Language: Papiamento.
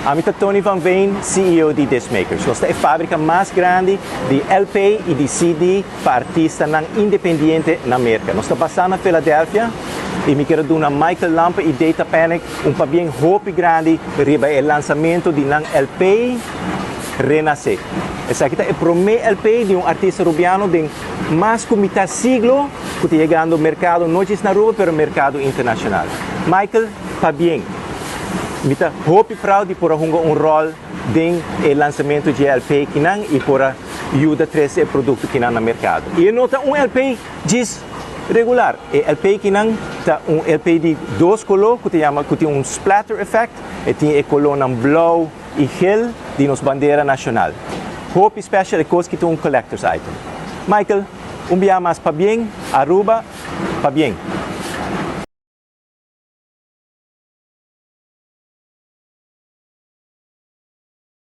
Ami ta Tony van Veen, CEO di Discmakers. Nos ta e fabrica mas grandi di LP y di CD pa artistanan independiente na Merca. Nos ta basa na Philadelphia y mi kier duna Michael Lampe y Data Panic un pabien hopi grandi riba e lansamento di nan LP Renace. Esaki ta e prome LP di un artista Rubiano den mas cu mitar siglo cu ta yegando mercado no djis na Aruba pero mercado internacional. Michael, pabien. Mi ta hopi proud di por a hunga un rol den e lansamento di LP akinan y por a yuda trece e producto akinan na mercado. Y no ta un LP djis regular. E LP akinan ta un LP di dos color cu ta yama cu tin un splatter effect y tin e colornan blauw y geel di nos bandera nacional. Hopi special, e cos cu ta un collector's item. Michael, un biaha mas pabien, Aruba, pabien.